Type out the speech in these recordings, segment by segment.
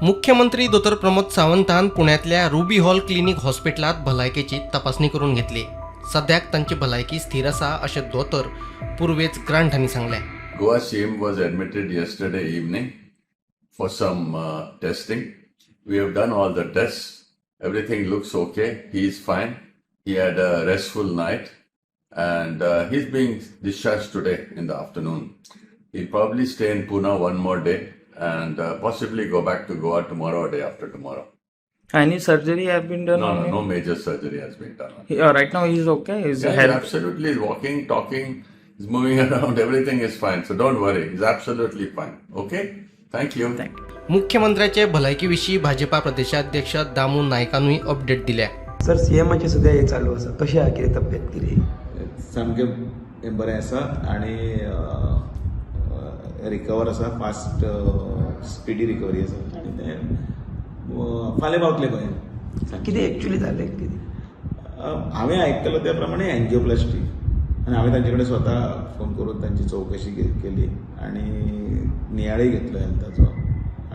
मुख्यमंत्री दोतोर Pramod सावंतान पुण्यांतल्या ruby hall clinic हॉस्पिटलांत भलायकेची तपासणी करून घेतली. सद्याक तांची भलायकी स्थिर आसा अशें दोतोर पुर्वेज ग्रांट हांणी सांगलें. Goa CM was admitted yesterday evening for some testing. We have done all the tests. Everything looks okay. He is fine. He had a restful night and he's being discharged today in the afternoon. He'll probably stay in Pune one more day and possibly go back to Goa tomorrow or day after tomorrow. Any surgery have been done No, on no, him? No major surgery has been done on him. Right now he's okay. He's Yeah, he's health. Absolutely walking, talking, he's moving around, everything is fine. So don't worry, he's absolutely fine. Okay? Thank you. Thank you. मुख्यमंत्र्याचे भलायकी विशीं भाजपा प्रदेशाध्यक्ष Damu नायकानूय update दिल्या. Sir, सीएमाची सद्या हे चालू आसा, कशी आहा, कितें तब्येत कितें? सामकें बरें आसा आनी रिकवर आसा, फास्ट स्पिडी रिकवरी आसा आनी ते फाल्यां पावतले गोंयांत. कितें एक्चुअली जालें कितें? हांवें आयकलो त्या प्रमाणे एन्जिओप्लास्टी आनी हांवें तांचे कडेन स्वता फोन करून तांची चवकशी केली आनी नियाळय घेतलो हेल्थाचो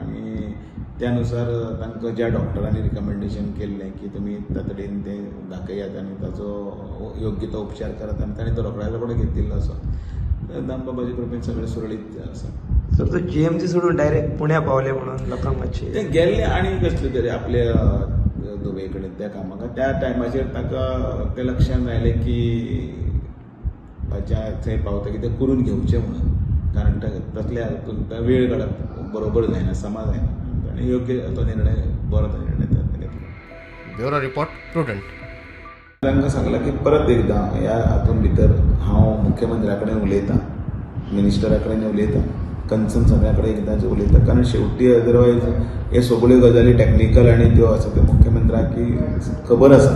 आनी त्या नुसार तांकां ज्या डॉक्टरांनी रिकमेंडेशन केल्लें की तुमी तातडीन तें दाखयात आनी ताचो योग्य तो उपचार करात आनी ताणें तो रोखड्या रोखडो घेतिल्लो आसा. दामबाबाच्या कृपेन सगळें सुरळीत आसा. सर, तो जीएमसी सोडून डायरेक्ट पुण्या पावले म्हणून लोकांक ते मातशें गेल्ले आनी कसले तरी आपल्या दुबय कडेन त्या कामाक. त्या टायमाचेर ताका तें लक्षांत आयलें की ताच्या थंय पावता की तें करून घेवचें म्हणून, कारण तसल्या हातून वेळ काडप बरोबर जायना, समा जायना आनी योग्य तो निर्णय, बरो तो निर्णय ताणें घेतलो. Bureau report, prudent. तांकां सांगलां की परत एकदां ह्या हातूंत भितर हांव मुख्यमंत्र्या कडेन उलयतां, मिनिस्टरा कडेन उलयतां, कन्सर्न सगळ्या कडेन एकदां उलयता, कारण शेवटी अदरवायज हे सगळ्यो गजाली टॅक्निकल आनी त्यो आसा त्यो मुख्यमंत्र्याक खबर आसा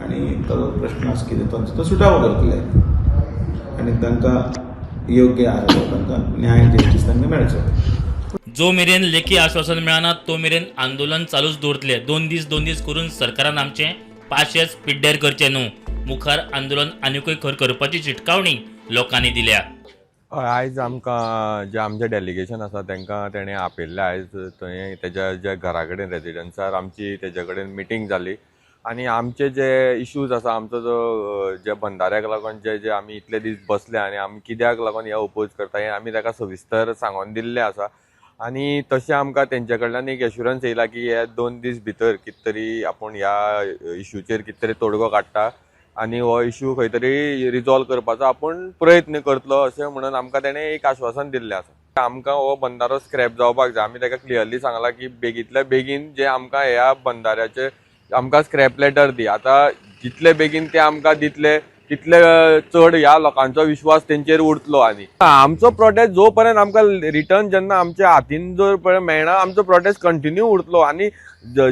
आनी तो प्रश्न आसा कितें तांचो तो सुटावो करतले आनी तांकां योग्य आसा तो तांकां न्याय, जस्टीस तांकां मेळचो. जो मेरेन लेखी आश्वासन मेळना तो मेरेन आंदोलन चालूच दवरतले. दोन दीस दोन दीस करून सरकारान आमचें पाशेच पिड्ड्यार करचें न्हू. मुखार आंदोलन आनिकूय खर करपाची शिटकावणी लोकांनी दिल्या. हय, आयज आमकां जें आमचें डेलिगेशन आसा तांकां तेणें आपयल्लें. आयज थंय तेज्या ज्या घरा कडेन, रेजिडन्सार आमची तेजे कडेन मिटींग जाली आनी आमचे जे इश्यूज आसा, आमचो जो जे बंदाऱ्याक लागून जे जे आमी इतले दीस बसले आनी आमी कित्याक लागून हे ओपोज करता हें आमी ताका सविस्तर सांगोन दिल्लें आसा. आनी तशें आमकां तेंचे कडल्यान एक एश्युरन्स येयला की हे 2 दीस भितर कितें तरी आपूण ह्या इश्यूचेर कितें तरी तोडगो काडटा आनी हो इश्यू खंय तरी रिजॉल्व करपाचो आपूण प्रयत्न करतलो अशें म्हणून आमकां तेणें एक आश्वासन दिल्लें आसा. आमकां हो बंदारो स्क्रॅप जावपाक जाय. आमी ताका क्लियरली सांगलां की बेगींतल्या बेगीन जे आमकां ह्या बंदाऱ्याचे आमकां स्क्रॅप लेटर दी. आतां जितले बेगीन ते आमकां दितले तितले चड ह्या लोकांचो विश्वास तेंचेर उरतलो. आनी आमचो प्रोटेस्ट जो पर्यंत आमकां रिटर्न जेन्ना आमच्या हातीन जर पर्यंत मेळना, आमचो प्रोटेस्ट कंटिन्यू उरतलो आनी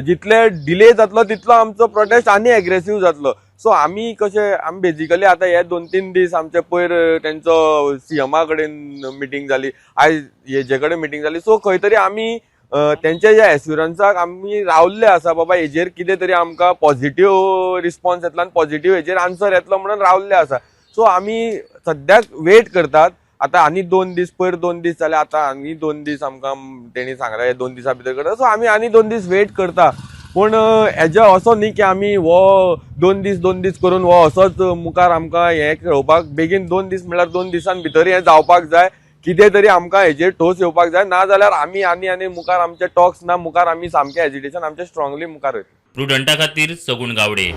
जितले डिले जातलो तितलो आमचो प्रोटेस्ट आनी एग्रेसीव जातलो. सो आमी कशें, आमी बेजिकली आतां हे 2-3 दीस आमचे पयर तेंचो सीएमा कडेन मिटींग जाली, आयज हेजे कडेन मिटींग जाली. सो खंय तरी आमी तेंच्या ज्या एश्युरन्साक आमी रावल्ले आसा, बाबा हेजेर कितें तरी आमकां पॉझिटीव रिस्पॉन्स येतलो आनी पॉझिटीव हेजेर आन्सर येतलो म्हणून रावल्ले आसा. सो आमी सद्याक वेट करतात. आतां आनी 2 दीस, पयर 2 दीस जाले, आतां आनी 2 दीस आमकां तेणी सांगलें, हे 2 दिसां भितर करता. सो आमी आनी 2 दीस वेट करता, पूण हेजे असो न्ही की आमी हो 2 दीस 2 दीस करून हो असोच मुखार आमकां हें खेळोवपाक. बेगीन 2 दीस म्हणल्यार 2 दिसान भितर हें जावपाक जाय. कितें तरी आमकां हेजेर ठोस येवपाक जाय, ना जाल्यार आमी आनी आनी मुखार आमचे टॉक्स ना, मुखार आमी सामकें एजिटेशन आमचें स्ट्रॉंगली मुखार वयतलें. प्रुडंटा खातीर सगुण Gawade.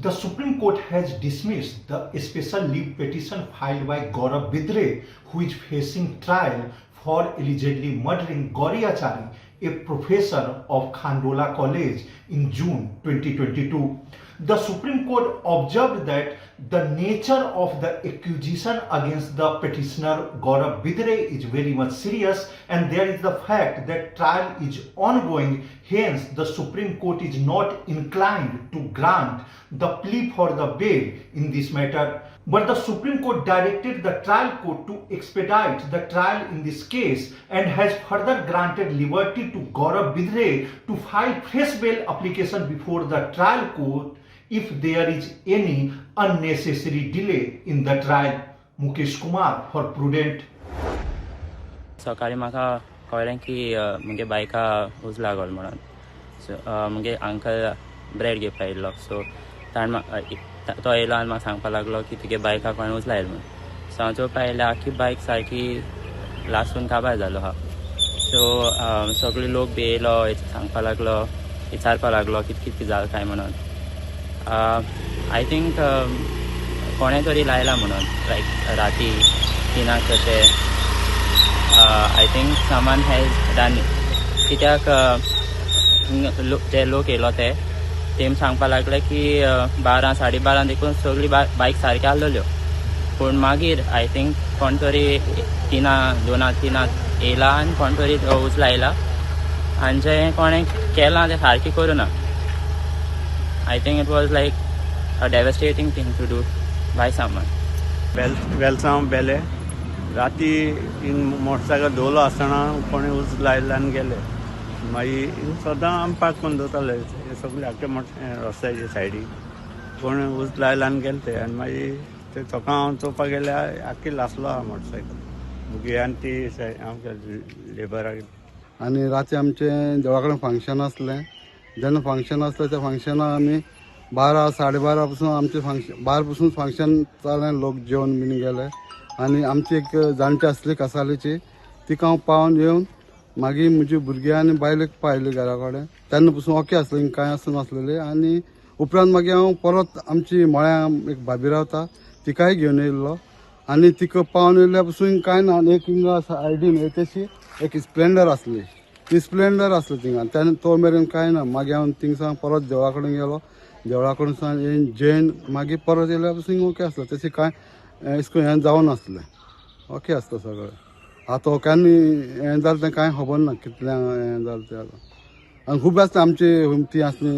The Supreme Court has dismissed the special leave petition filed by Gaurav Bidre, who is facing trial for allegedly murdering Gauri Achari, a professor of Khandola College, in June 2022. The Supreme Court observed that the nature of the accusation against the petitioner Gaurav Bidre is very much serious and there is the fact that trial is ongoing. Hence, the Supreme Court is not inclined to grant the plea for the bail in this matter. But the Supreme Court directed the trial court to expedite the trial in this case and has further granted liberty to Gaurav Bidre to file fresh bail application before the trial court if there is any unnecessary delay in the trial. Mukesh Kumar for Prudent. सकाळी म्हाका कळ्ळें की मुगे बायका उजो लागल म्हणून. So मुगे अंकल ब्रेड घेवपा येयल्लो, सो ताणें तो येयलो आनी म्हाका सांगपा लागलो की तुगे बायका कोणें उजो लायलो म्हणून. सो हांव चोवपा येयल्यार आख्खी बायक सारकी लासून काबार जालो आहा. सो सगळे लोक बी येयलो, सांगपा लागलो, विचारपा लागलो कितें कितें जालें काय म्हणून. I think कोणें तरी लायला म्हणून, लायक राती 3 तशें. I think someone has done it, कित्याक जे लोक येयलो ते तेम सांगपा लागले की 12 12:30 देखून सगळी बायक सारक्यो आहलेल्यो, पूण मागीर I think कोण तरी 3, 2 3 येयला आनी कोण तरी उजो लायला आनी जें कोणें केलां तें सारकें करूं ना. I think it was like a devastating thing to do by someone. Velsao Bele राती हिंग मोटरसायकल दवरलो आसतना कोणें उजो लायलो आनी गेले. मागीर हिंग सदां आमी पार्क करून दवरताले हे सगळे आख्खे मोटर रस्त्याच्या सायडीक. कोणें उजो लायलो आनी गेले ते. आनी मागीर ते सकाळ हांव चोवपाक गेल्यार आख्खी लासलो आहा मोटरसायकल भुरग्यां आनी ती आमच्या लेबराक. आनी राती आमचें देवळा कडेन फंक्शन आसलें. जेन्ना फंक्शन आसलें, त्या फंक्शनाक आमी 12 12:30 पसून आमचें फंक्शन, 12 पसून फंक्शन जालें. लोक जेवन बीन गेले आनी आमची एक जाणटी आसली कासालीची, तिका हांव पावन येवन मागीर म्हजी भुरगीं आनी बायलेक पायली घरा कडेन. तेन्ना पसून ओके आसलें, कांय आसनासलेलें. आनी उपरांत मागीर हांव परत आमची मळ्या एक भाभी रावता, तिकाय घेवन येयल्लो आनी तिका पावन येयल्या पसून कांय ना. आनी एक हिंगा सायडीन तशी एक स्प्लेंडर आसली, ती स्प्लेंडर आसली थिंगा. तेन्ना तो मेरेन कांय ना. मागीर हांव थिंगसान परत देवळा कडेन गेलो. देवळा कडेन सावन येवन जेवन मागीर परत येयल्या पसून ओके आसलो. तशें कांय अशें करून हें जावनासलें, ओके आसता सगळें. आतां केन्ना हें जालें तें कांय खबर ना, कितल्या हें जालें तें आतां. आनी खूब आसता आमची ती आसली,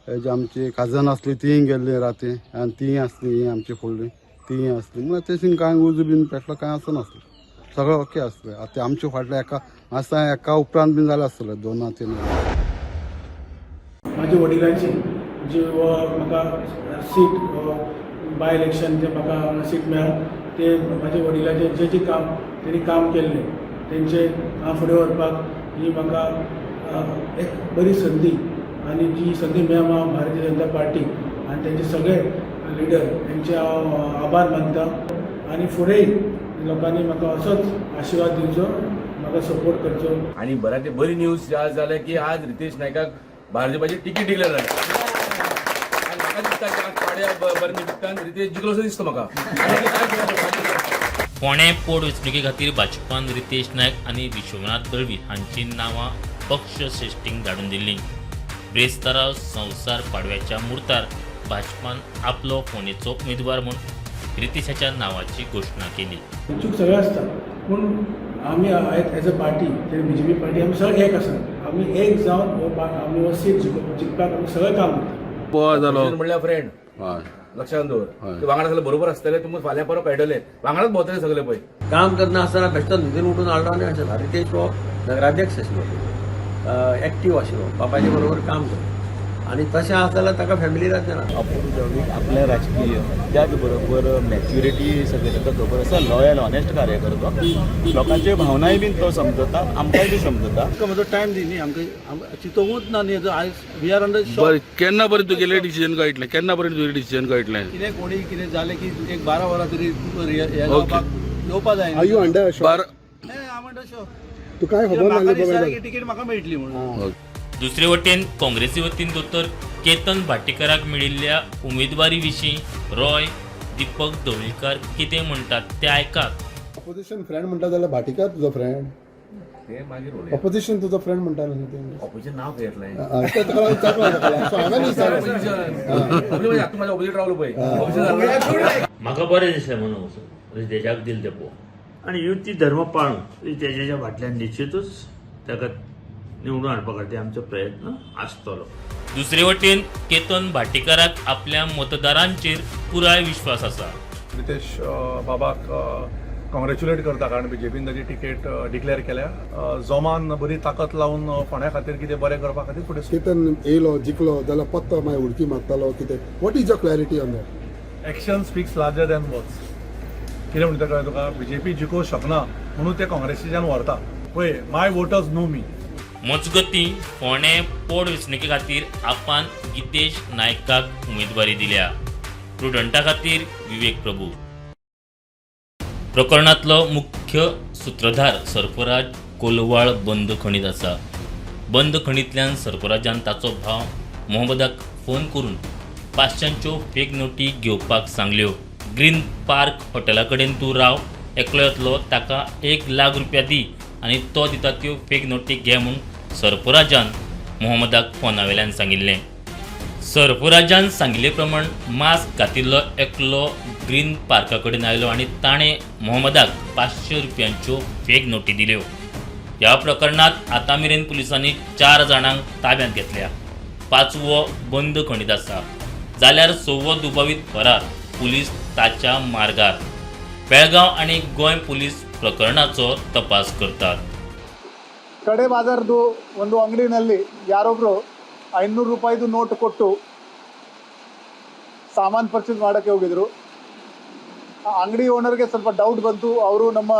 हेजी आमची काजन आसली, तीय गेल्ली राती आनी तीय आसली, ही आमची फुडली तीय आसली. म्हणल्यार तशें कांय उजो बीन पेटलो कांय आसनासलें, सगळें ओके आसलें. आतां आमचे फाटल्या एका आसा एका उपरांत बीन जालें आसतलें दोना तीन. म्हाज्या वडिलांची जी म्हाका सीट, बाय इलेक्शन जे म्हाका सीट मेळ्ळा, ते म्हाज्या वडिलांचे जे जे काम तेणी काम केल्लें, तेंचे हांव फुडें व्हरपाक ही म्हाका एक बरी संदी. आनी जी संदी मेळ्ळा, हांव भारतीय जनता पार्टी आनी तेंचे सगळे लिडर हेंचे हांव आभार मानता. आनी फुडेंय लोकांनी म्हाका असोच आशिर्वाद दिवचो, म्हाका सपोर्ट करचो. आणि बऱ्यातली बरी न्यूज आज जाल्या की आज रितेश नायकाक भाजपाची तिकीट डिक्लेअर जाली आणि म्हाका दिसता की आज पाड्या बऱ्या निमित्तान रितेश जिखलोसो दिसता म्हाका. आनी काय फोंडें पोटवेंचणुके खातीर भाजपान रितेश नायक आनी विश्वनाथ दळवी हांची नांवां पक्ष श्रेश्ठींक धाडून दिल्लीं. ब्रेस्तारा संवसार पाडव्याच्या मुर्तार भाजपान आपलो फोंडेचो उमेदवार म्हूण रितेशाच्या नांवाची घोशणा केली. इच्छूक सगळे आसता, पूण आमी एज अ पार्टी, ते बीजेपी पार्टी, आमी सगळे एक आसा. आमी एक जावन हो आमी हो सीट जिखपाक आमी सगळें काम करता. जालो म्हणल्यार फ्रेंड, लक्षात दवर. ते वांगडा सगळे बरोबर आसतले, तुमकां फाल्यां परत कळटले, वांगडाच भोंवतले सगळे पळय. काम करना आसतना बेश्टो न्हिदून उठून हाडलो आनी अशें. रितेश हो नगराध्यक्ष आशिल्लो, एक्टीव आशिल्लो, बापायचे बरोबर काम करता आनी तशें आसा जाल्यार ताका फॅमिली ना. अपूर्व जवळीक आपलें राजकीय, त्याच बरोबर मॅच्युरिटी सगळें ताका खबर आसा. लॉयल, ऑनेस्ट कार्यकर्तो, लोकांच्यो भावनाय बीन तो समजता, आमकांय बी समजता. म्हजो टायम दी न्ही, आमकां चिंतोवूच ना न्ही. आयज we are under. बरें, केन्ना पर्यंत तुगेलें डिसिजन कळटलें? केन्ना पर्यंत तुगेलें डिसिजन कळटलें? कितें कोणी कितें जालें की एक 12 वरां तरी हे जावपाक येवपा जाय. Are you under बारा हांव अंडर शॉक. तूं काय खबर म्हाका नासली. दिसता की तिकीट म्हाका मेळटली म्हणून. दुसरे वटेन काँग्रेसी वतीन दोतोर केतन भाटीकाराक मेळिल्ल्या उमेदवारी विशीं रॉय दीपक ढवळीकार कितें म्हणटात तें आयकात. अपोजिशन फ्रेंड म्हणटा जाल्यार भाटीकार तुजो फ्रेंड? ते मागीर उलोवया. अपोजिशन तुजो फ्रेंड म्हणटा न्हू ते. ऑपोजिशन नाव खंय येतलें? ते ताका विचारपाक जाय. सो हांवें विचारलें. ऑपोजिशन तूं म्हाज्या ऑपोजिट रावलो पळय, ऑपोजिशन. म्हाका बरें दिसलें म्हणून वचून रितेशाक दिलें तें पळोवन. आनी युती धर्म पाळून रितेशाच्या फाटल्यान निश्चितूच ताका निवडून हाडपा खातीर आमचो प्रयत्न आसतलो. दुसरे वटेन केतन भाटीकाराक आपल्या मतदारांचेर पुराय विश्वास आसा. रितेश बाबाक कॉंग्रेच्युलेट करता, कारण बीजेपीन ताची तिकेट डिक्लेअर केल्या. जोमान बरी ताकद लावन फोंड्या खातीर कितें बरें करपा खातीर फुडें केतन येयलो, जिखलो जाल्यार पत्तो मागीर उडकी मारतालो कितें? What is your clarity on that? Action speaks larger than words. कितें म्हणटा कळ्ळें तुका? बीजेपी जिखोवंक शकना म्हणून ते काँग्रेसीच्यान व्हरता. पळय, my voters know me. मजगतीं, फोंडें पोटवेंचणुके खातीर आपान गितेश नायकाक उमेदवारी दिल्या. प्रुडंटा खातीर विवेक प्रभू. प्रकरणांतलो मुख्य सुत्रधार सरफराज कोलवाळ बंदखणीत आसा. बंदखणींतल्यान सरफराजान ताचो भाव मोहम्मदाक फोन करून 500च्यो फेक नोटी घेवपाक सांगल्यो. ग्रीन पार्क हॉटेला कडेन तूं राव, एकलो येतलो, ताका 1 लाख रुपया दी आनी तो दिता त्यो फेक नोटी घे म्हूण सरफराजान मोहम्मदाक फोना वेल्यान सांगिल्लें. सरफराजान सांगिल्ले प्रमाण मास्क घातिल्लो एकलो ग्रीन पार्का कडेन आयलो आनी ताणें मोहम्मदाक 500 रुपयांच्यो फेक नोटी दिल्यो. ह्या प्रकरणांत आतां मेरेन पुलिसांनी चार जाणांक ताब्यांत घेतल्या. पांचवो बंदखणीत आसा, जाल्यार सव्वो दुबावीत फरार. पुलीस ताच्या मार्गार. बेळगांव आनी गोंय पुलीस प्रकरणाचो तपास करतात. ಕಡೆ ಬಾಜಾರ್ದು ಒಂದು ಅಂಗಡಿನಲ್ಲಿ ಯಾರೊಬ್ಬರು 500 ರೂಪಾಯಿದು ನೋಟ್ ಕೊಟ್ಟು ಸಾಮಾನು ಪರ್ಚೇಸ್ ಮಾಡೋಕ್ಕೆ ಹೋಗಿದ್ರು. ಆ ಅಂಗಡಿ ಓನರ್ಗೆ ಸ್ವಲ್ಪ ಡೌಟ್ ಬಂತು. ಅವರು ನಮ್ಮ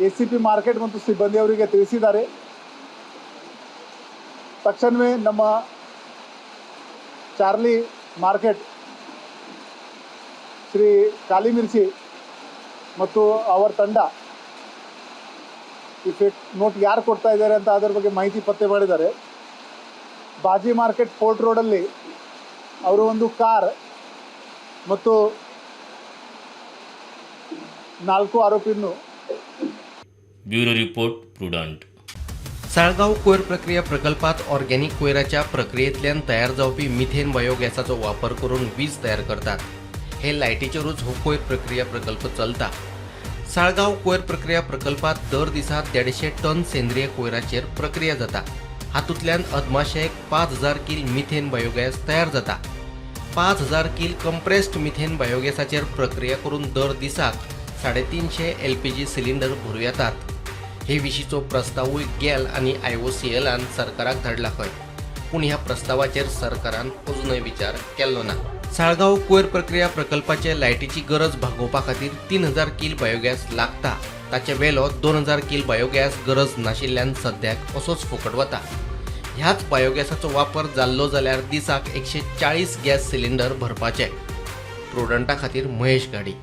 ಎಸಿಪಿ ಮಾರ್ಕೆಟ್ ಮತ್ತು ಸಿಬ್ಬಂದಿಯವರಿಗೆ ತಿಳಿಸಿದ್ದಾರೆ. ತಕ್ಷಣವೇ ನಮ್ಮ ಚಾರ್ಲಿ ಮಾರ್ಕೆಟ್ ಶ್ರೀ ಕಾಲಿ ಮಿರ್ಚಿ ಮತ್ತು ಅವರ ತಂಡ ಈ ಫೇಕ್ ನೋಟ್ ಯಾರು ಕೊಡ್ತಾ ಇದ್ದಾರೆ ಅಂತ ಅದರ ಬಗ್ಗೆ ಮಾಹಿತಿ ಪತ್ತೆ ಮಾಡಿದ್ದಾರೆ. ಬಾಜಿ ಮಾರ್ಕೆಟ್ ಫೋರ್ಟ್ ರೋಡಲ್ಲಿ ಅವರು ಒಂದು ಕಾರ್ ಮತ್ತು ನಾಲ್ಕು ಆರೋಪಿಯನ್ನು ब्युरो रिपोर्ट, प्रुडंट. साळगांव कोयर प्रक्रिया प्रकल्पात ऑर्गेनिक कोयराच्या प्रक्रियेंतल्यान तयार जावपी मिथेन बायोगॅसाचो वापर करून वीज तयार करतात. हे लायटीचेरूच हो कोयर प्रक्रिया प्रकल्प चलता. साळगांव कोयर प्रक्रिया प्रकल्पात दर दिसा 150 टन सेंद्रीय कोयराचेर प्रक्रिया जाता. हातूंतल्यान अदमाशेक 5000 कील मिथेन बायोगॅस तयार जाता. 5000 कील कंप्रेस्ड मिथेन बायोगॅसाचेर प्रक्रिया करून दर दिसाक 350 एलपीजी सिलिंडर भरूं येतात. हे विशींचो प्रस्तावूय गेल आनी आयओसीएलान सरकाराक धाडला खंय, पूण ह्या प्रस्तावाचेर सरकारान अजुनय विचार केल्लो ना. साळगांव कोयर प्रक्रिया प्रकल्पाचे लायटीची गरज भागोवपा खातीर 3000 कील बायोगॅस लागता. ताचे वेलो 2000 कील बायोगॅस गरज नाशिल्ल्यान सद्याक असोच फुकट वता. ह्याच बायोगॅसाचो वापर जाल्लो जाल्यार दिसाक 140 गॅस सिलिंडर भरपाचे. प्रुडंटा खातीर Mahesh Ghadi.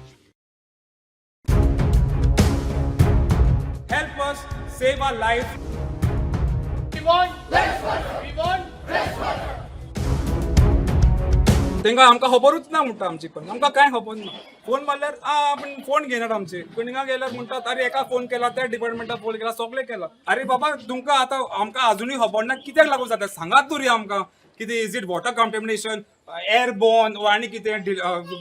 Help us save our life. We want fresh water. We want fresh water. तांकां आमकां खबरूच ना म्हणटा आमची, पण आमकां कांय खबर ना. फोन मारल्यार आ आपण फोन घेनात आमचे. हिंगा गेल्यार म्हणटात, अरे एका फोन केला, त्या डिपार्टमेंटाक फोन केला, सगळें केला. अरे बाबा, तुमकां आतां आमकां अजुनूय खबर ना कित्याक लागून जाता. सांगात तरी आमकां कितें, is it water contamination, air borne आनी कितें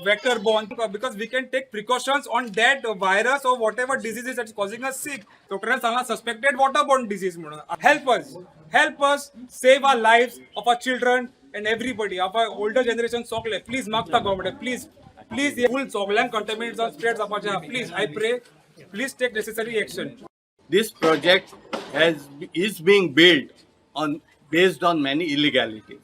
vector borne, because we can take precautions on that virus or whatever disease is causing us sick. डॉक्टरान सांगला सस्पेक्टेड वॉटर बॉर्न डिजीज म्हणून. Help us, help us save our life of our children and everybody of our older generation. सगळे please मागता government, please please, फूल सगळ्यांक contaminate जावन spread जावपाचें. Please, I pray, please take necessary action. This project has is being built on based on many illegalities,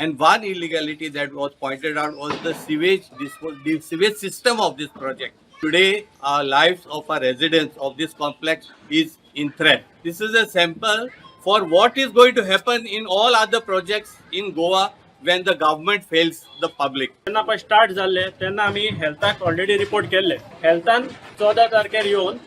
and one illegality that was pointed out was the sewage system of this project. Today, our lives of our residents of this complex is in threat. This is a sample for what is going to happen in all other projects in Goa when the government fails the public. जेन्ना पळय start जाल्ले तेन्ना आमी हेल्थाक already report केल्ले. हेल्थान 14 तारखेर येवन,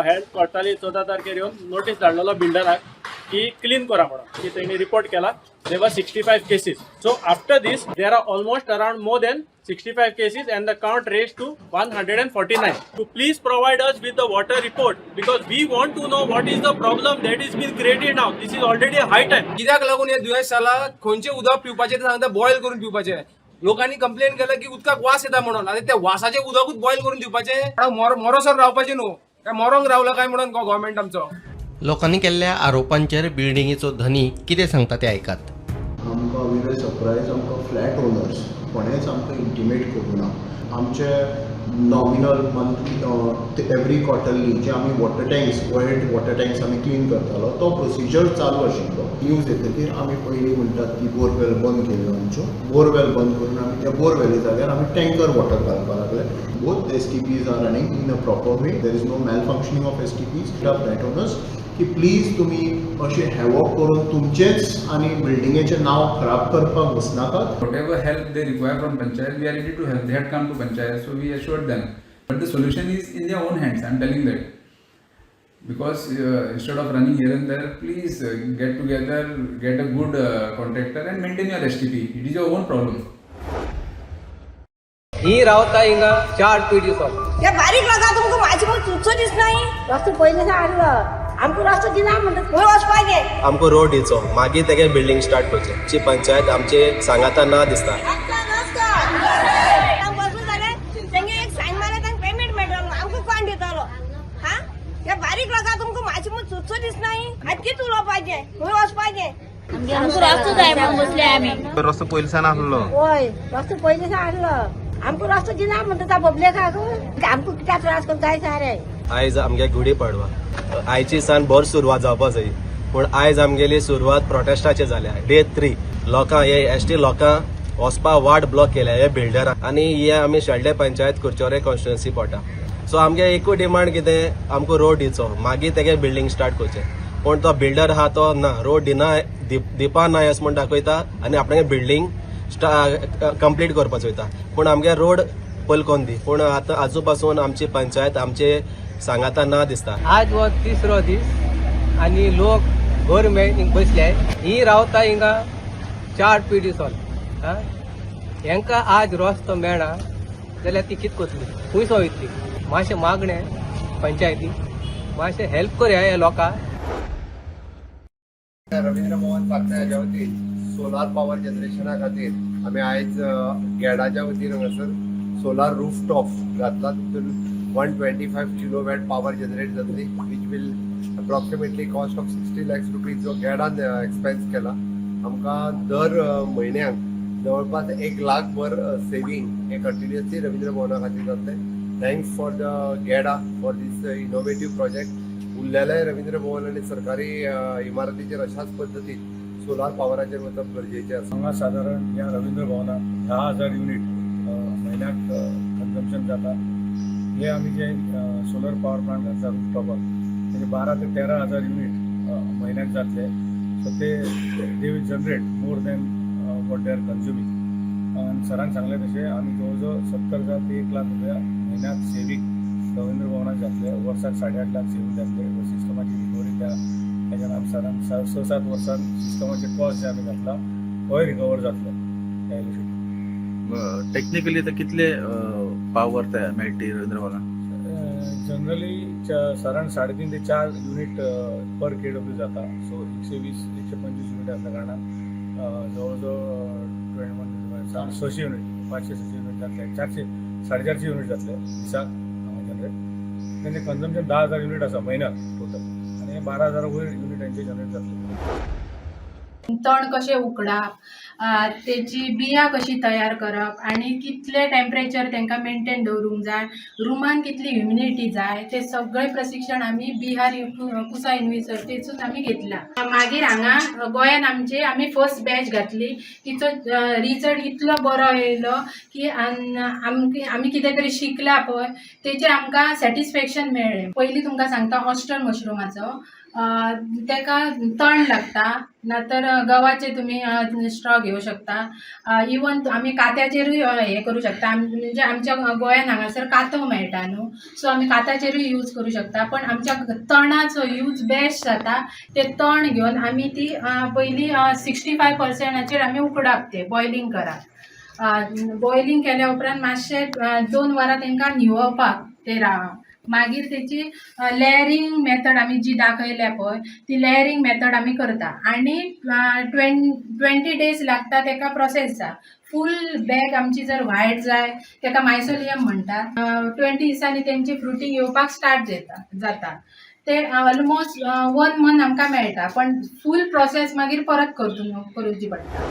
health कोर्टाली 14 तारखेर येवन नोटीस धाडलेलो बिल्डराक की क्लीन करा म्हणून, की तेणी रिपोर्ट केला there were 65 cases. So after this there are almost around more than 65 cases and the count raised to 149. To please provide us with the water report, because we want to know what is the problem that is been created now. This is already a high time. कित्याक लागून हे दुयेंस जाला? खंयचें उदक पिवपाचें तें सांगता, boil करून पिवपाचें. लोकांनी कंप्लेन केलं की उदकाक वास येता म्हणून. आनी त्या वासाचें उदकूच बॉयल करून दिवपाचें? मरोसर रावपाचें न्हू काय? मरोंक रावला काय म्हणून गव्हर्मेंट आमचो? लोकांनी केल्ल्या आरोपांचेर बिल्डिंगेचो धनी कितें सांगता तें आयकात. आमकां वी वर सरप्रायज. आमकां फ्लॅट ओनर्स कोणेच आमकां इंटिमेट करूं ना. आमचे Nominal monthly, every quarterly जे आमी water tanks, overhead water tanks आमी क्लीन करतालो, तो प्रोसिजर चालू आशिल्लो. न्यूज येतकीर आमी पयलीं म्हणटात ती बोरवेल बंद केल्यो. आमच्यो बोरवेल बंद करून आमी त्या बोरवेली जाग्यार आमी टँकर वॉटर घालपाक लागले. Both STPs are running in a proper way. There is no malfunctioning of STPs. Flat owners की प्लीज तुमी अशें हॅवॉक करून तुमचेंच आनी बिल्डिंगेचें नांव खराब करपाक वचनाकात. Whatever help they require from Panchayat, we are ready to help. They had come to Panchayat, so we assured them. But the solution is in their own hands, I am telling that. Because instead of running here and there, please get together, get a good contractor and maintain your STP. It is your own problem. ही रावता हिंगा चार पिढी सोल. हे बारीक लोकां तुमकां म्हाजी म्हूण चुचो दिसनाय. रस्तो पयलीं हाडलो, आमकां रस्तो दिना म्हणटा, खंय वचपाचें? आमकां रोड दिवचो, मागीर तेगे बिल्डींग स्टार्ट करचें. आमची पंचायत आमचे सांगाता ना दिसता. तांकां बसून जाल्यार तेंगे एक सायन मारल्यार तांकां पेमेंट मेळटलो, आमकां कोण दितलो? हा, हे बारीक लोकां तुमकां म्हाजी म्हूण चुचो दिसनाय. आतां कितें उलोवपाचें? खंय वचपाचें? आमकां रस्तो जाय म्हणून बसले आमी. रस्तो पयलींसान आसलो. हय, रस्तो पयलीं हाडलो, आमकां रस्तो दिना म्हणटा पब्लिकाक. आमकां कित्याक त्रास करून जाय सारे. आयज आमगे गुडी पाडवा. आयची सान बरी सुरवात जावपा जाय, पूण आयज आमगेली सुरवात प्रोटेस्टाचे जाल्या. डे 3 लोकां हे एसटी लोकां वचपा वाट ब्लॉक केल्या हे बिल्डरां आनी हे आमी शेल्डे पंचायत कुरचोरे कॉन्स्टिट्युन्सी पडटा. सो आमगे एकूय डिमांड कितें, आमकां रोड दिवचो, मागीर तेगे बिल्डींग स्टार्ट करचें. पूण तो बिल्डर आहा तो ना रोड दिना, दिवपा ना अशें म्हूण दाखयता आनी आपणागे बिल्डींग कंप्लीट करपाक चोयता. पूण आमगे रोड पयलीं कोन्न दी. पूण आतां आजू पासून आमची पंचायत आमचे सांगाता ना दिसता. आज हो तिसरो दीस आनी लोक घर मेळ बसले. ही रावता हिंगा चार पिढी सोल. हेंका आज रस्तो मेळना जाल्यार ती कितें करतली, खंय वयतली? मातशें मागणें पंचायती मातशें हेल्प करया ह्या लोकांक. रवींद्र भवन पार्क हाच्या वतीन सोलार पॉवर जनरेशना खातीर आमी आयज गेडाच्या वतीन हांगासर सोलार रूफटॉप घातला. तितून 125 kilowatt power generate जातली, which will approximately cost of 60 lakhs rupees जो गेडान एक्सपेन्स केला. आमकां दर म्हयन्याक जवळपास 1 लाख भर सेवींग हे कंटिन्युअसली रवींद्र भवना खातीर जातलें. Thanks for the GEDA for this innovative project. उरलेले रवींद्र भवन आनी सरकारी इमारतीचेर अशाच पद्दतीन सोलार पॉवराचेर वचप गरजेचें आसा. हांगा सादारण ह्या रवींद्र भवनाक 10,000 युनीट म्हयन्याक कन्जम्पशन जाता. हे आमी जे सोलर पॉवर प्लांट घातला रुफटॉपार, तेजे 12 ते 13 हजार युनीट म्हयन्याक जातले. सो ते they will generate more than what they are consuming. आनी सरान सांगलें तशें आमी जवळ जवळ 70,000 ते 1 लाख रुपया म्हयन्याक सेवींग रवींद्र भवनाक जातले. वर्साक 8.5 लाख सेवींग जातले. सिस्टमाची रिकवरी त्या हेज्यान आमी सादारण 6-7 वर्सान सिस्टमाचे कॉस्ट जे आमी घातला तोय रिकवर जातलो त्या इलेक्ट्रिसिटी. टेक्निकली तर कितले पावर मेळटी रवींद्र भवनाक? जनरली सादारण 3.5 ते 4 युनीट पर केडब्ल्यू जाता. सो 120, 125 युनीट आसल्या कारणान जवळ जवळ 21, 600 युनीट, 500-600 युनीट जातले. 400, 450 युनीट जातले दिसाक हांगा जनरेट. तेंचे कन्जम्पशन 10,000 युनीट आसा म्हयन्याक टोटल आनी 12,000 वयर युनीट तेंचे जनरेट जातले. तण कशें उकडप, तेची बियां कशी तयार करप आनी कितलें टेम्परेचर तांकां मेनटेन दवरूंक जाय, रुमान कितली ह्युमिडिटी जाय, तें सगळें प्रशिक्षण आमी बिहार पुसा युनिवर्सिटीसून आमी घेतलां. मागीर हांगा गोंयान आमचे आमी फर्स्ट बॅच घातली. तिचो रिजल्ट इतलो बरो येयलो की आमी कितें तरी शिकला पळय, तेचें आमकां सॅटिस्फॅक्शन मेळ्ळें. पयलीं तुमकां सांगता ऑयस्टर मशरुमाचो. तेका तण लागता, ना तर गव्हाचे तुमी स्ट्रॉ घेवं शकता. इवन आमी कात्याचेरूय हें करूं शकता. म्हणजे आमच्या गोंयान हांगासर कातो मेळटा न्हू, सो आमी कात्याचेरूय यूज करूं शकता. पण आमच्या तणाचो यूज बेस्ट जाता. ते तण घेवन आमी ती पयली 65 पर्संटाचेर आमी उकडप, ते बॉयलींग करप. बॉयलींग केल्या उपरांत मातशें 2 वरां तांकां न्हिवोवपाक ते रावप. मागीर तेची लेयरींग मेथड आमी जी दाखयल्या पळय, ती लेयरींग मेथड आमी करता आनी 20 डेज लागता तेका प्रोसेस. फूल बॅग आमची जर व्हायट जाय, तेका मायसोलियम म्हणटात. 20 दिसांनी तेंची फ्रुटींग येवपाक स्टार्ट जाता. ते ऑलमोस्ट वन मंथ आमकां मेळटा, पण फूल प्रोसेस मागीर परत करूची पडटा.